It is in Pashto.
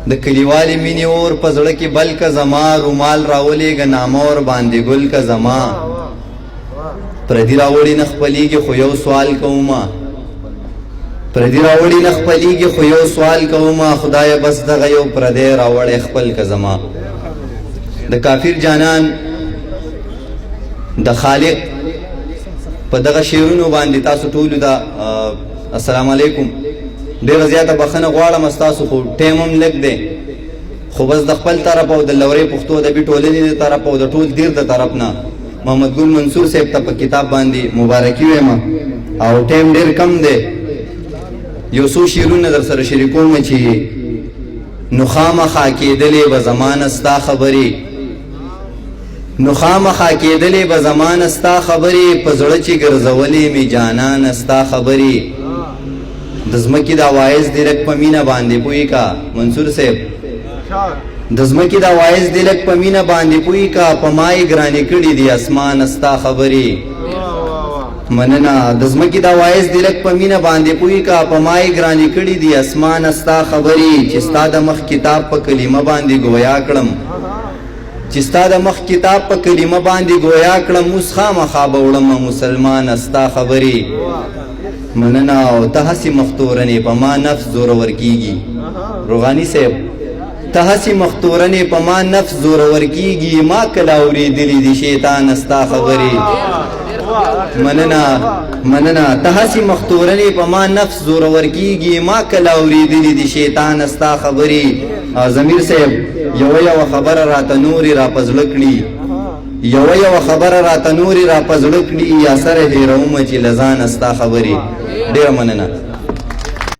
د کلیوالې مینې اور په زړه کې بل که زما، رومال راولېږه نامه ور باندې ګل که زما. پردي راوړي نه خپلېږي خو یو سوال کومه، پردي راوړي نه خپلېږي خو یو سوال کومه، خدایه بس دغه یو پردی راوړی خپل که زما. د کافر جانان د خالق په دغه شعرونو باندې تاسو ټولو ته السلام علیکم. ډېره زیاته بخښنه غواړم ستاسو، خو ټایم هم لږ دی، خو بس د خپل طرف او د لورې پښتو ادبي ټولنې د طرف او د ټول دیر د طرف نه محمد ګل منصور صاحب ته په کتاب باندې مبارکي وایم. او ټایم ډېر کم دی، یو څو شعرونه در سره شریکوم چې نو خامخا کېدلې به زمانه ستا خبرې، نو خامخا کېدلې به زمانه ستا خبرې، په زړه چې ګرځولې مې جانانه ستا خبرې. د ځمکې دا وایز دې لږ په مینه باندې پوی کا منصور صاحب، د ځمکې دا وایز دې لږ په مینه باندې پوی کا، په ما یې ګرانې کړي دي اسمانه ستا خبرې. مننه. د ځمکې دا وایز دې لږ په مینه باندې پوی کا، په ما یې ګرانې کړي دي اسمانه ستا خبرې. چې ستا د مخ کتاب په کلمه باندې ګویا کړم، چې ستا د مخ کتاب په کلمه باندې ګویا کړم، اوس خامخا به وړمه مسلمانه ستا خبرې. مننه. او ته هسې مختورنې په ما نفس زورور کیږي، روغانی صاحب، ته هسې مختورنې په ما نفس زورور کیږي، ما کله اورېدلي دي شیطان ستا خبرې. مننه مننه. ته هسې مختورنې په ما نفس زورور کیږي، ما کله اورېدلي دي شیطان ستا خبرې. ضمیر صاحب، یوه یوه خبره راته نورې را په زړه کړي، یوه یوه خبره راته نورې را په زړه کړي، یا سره هېرومه چې له ځانه ستا خبرې. ډېره مننه.